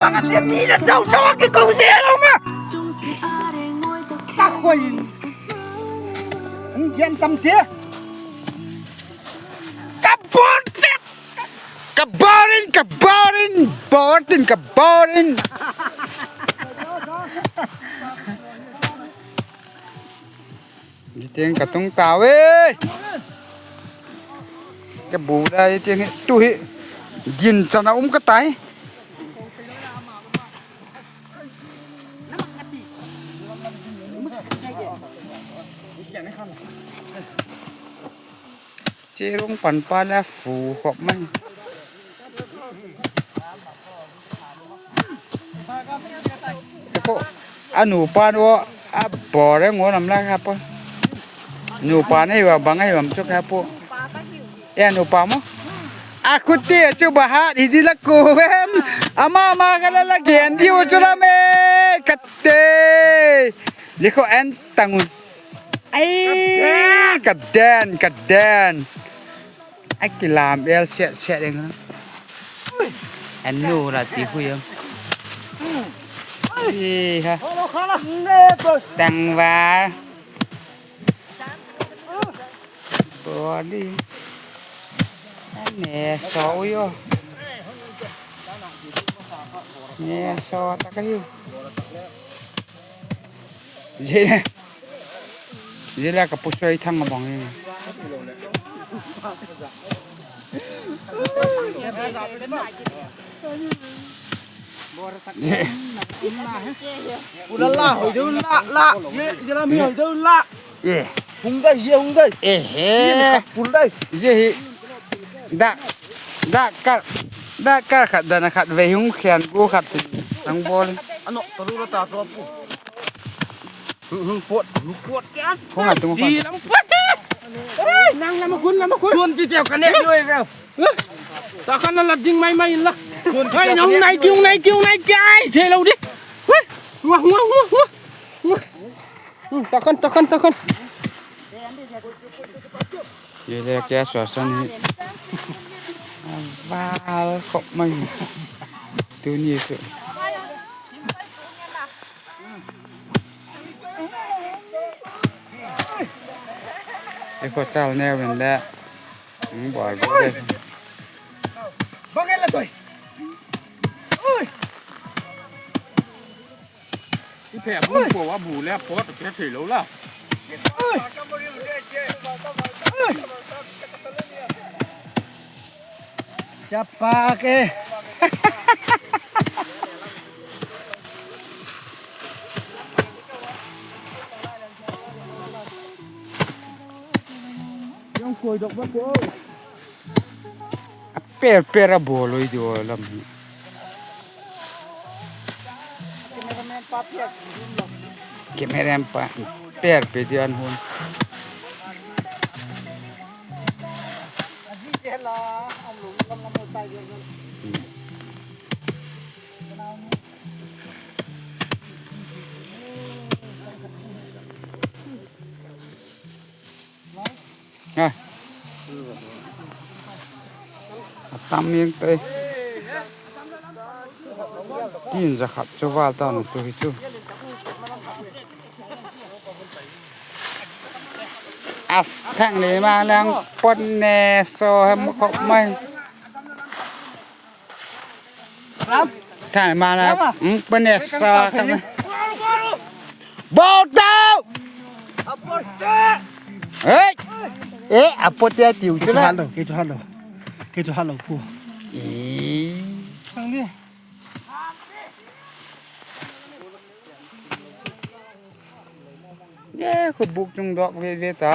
Bangat dia pila jauh jauh ke kau usia lama. Tak kau ini. Mungkin tam dia. Kabotek. Kaborin, kaborin, borin, kaborin. ຍາຍຕຽງກະຕຸງຕາເວີຍ ກະບູໄດ້ຍາຍຕຽງ ຕຸຫິ ຍິນຈັນນະອຸມກະໄຕ ເຈລົງປັນປາແລະຟູຂອບມັນ ອານູປານໂອ ອາ ບໍ່ແລງໂອນຳລາຄາປະ ນູປານໃຫ້ວ່າບັງໃຫ້ວ່າມັນສຸກແຮປະ ແອນູປາມໍ ອາຄຸຕິຈຸບະຫາດ ອິດິລະກູເວມ ອາມາມາກະລະລະເກນ ດິວຈຸລະເມ ກະເຕ ລິໂຄແອນຕັງ ໄອ້ ກະແດນ ກະແດນ ໄອ້ກິລາມແອລແຊະແຊະເດ້ງນະ ແອນນູລາຕີຄຸຍເອີ ອີຮະ ຕັງວາ ບອດີ ແມ່ຊໍອຸຍໂອ ແມ່ຊໍຕະກະລິວ Jila, jila ka pusoy thang abang ini. Ulala, hoy dun la la. Ye, jila mi hoy dun la. Ye. Hung dai, ye hung dai. Eh, eh. Hung dai. Ye hi. Da, da kar, da kar khat, da na khat, ve hung khian ku khat, nang bol. Ano, taru la ta to pu. Hung, hung pot, hung pot. Hung atu. Si lam pot. Oi, nang lama kun, lama kun. Tun ti teo kane yo e. Ta kan la ding mai mai la. Hoi, nang nai kiu, nai kiu, nai kiai, che lo di. Hoi. Wah, wah, wah, wah. Wah. ຕາກັນ ຕາກັນ ຕາກັນ ເຢ ແລະ ແກສອດສັນນີ້ ວາລ ເຄາະໄມ້ ໂຕນີ້ຄື ໄອ້ພວກເຈົ້າແນວນັ້ນແຫຼະ ບໍ່ ບໍ່ໄດ້ ບັງເຫັນລະຕົຍ ໂອ້ຍ. ອີແຜ່ ເຮີ້ຍ ບໍ່ວ່າບູແລ້ວ ປອດແກເສຍແລ້ວລະ ເຮີ້ຍ ເຮີ້ຍ ຈັບປາເກ ຍັງກົວດອກບໍ່ກົວ. Pèr, pèr a bolo i do lam. Cameraman pa, pèr pe di an hon. Ha. Atam yang tei. Tin za khat chu val ta nu tu hi chu. As thang ni ma lang pon ne so hem khop mai. ທ່ານມາແລ້ວ ອືມ ປະແນກຊາ ໂບເຕີ ເຮີ້ຍ ເອະ ອາໂປເຕຍຕິວ ເກໂຈຮັນໂດ ເກໂຈຮັນໂດ ເກໂຈຮັນໂດ ຜູ້ ອີ ທາງນີ້ ເຢ້ ຄືບຸກຈຸງດອກເວ ເວຕາ.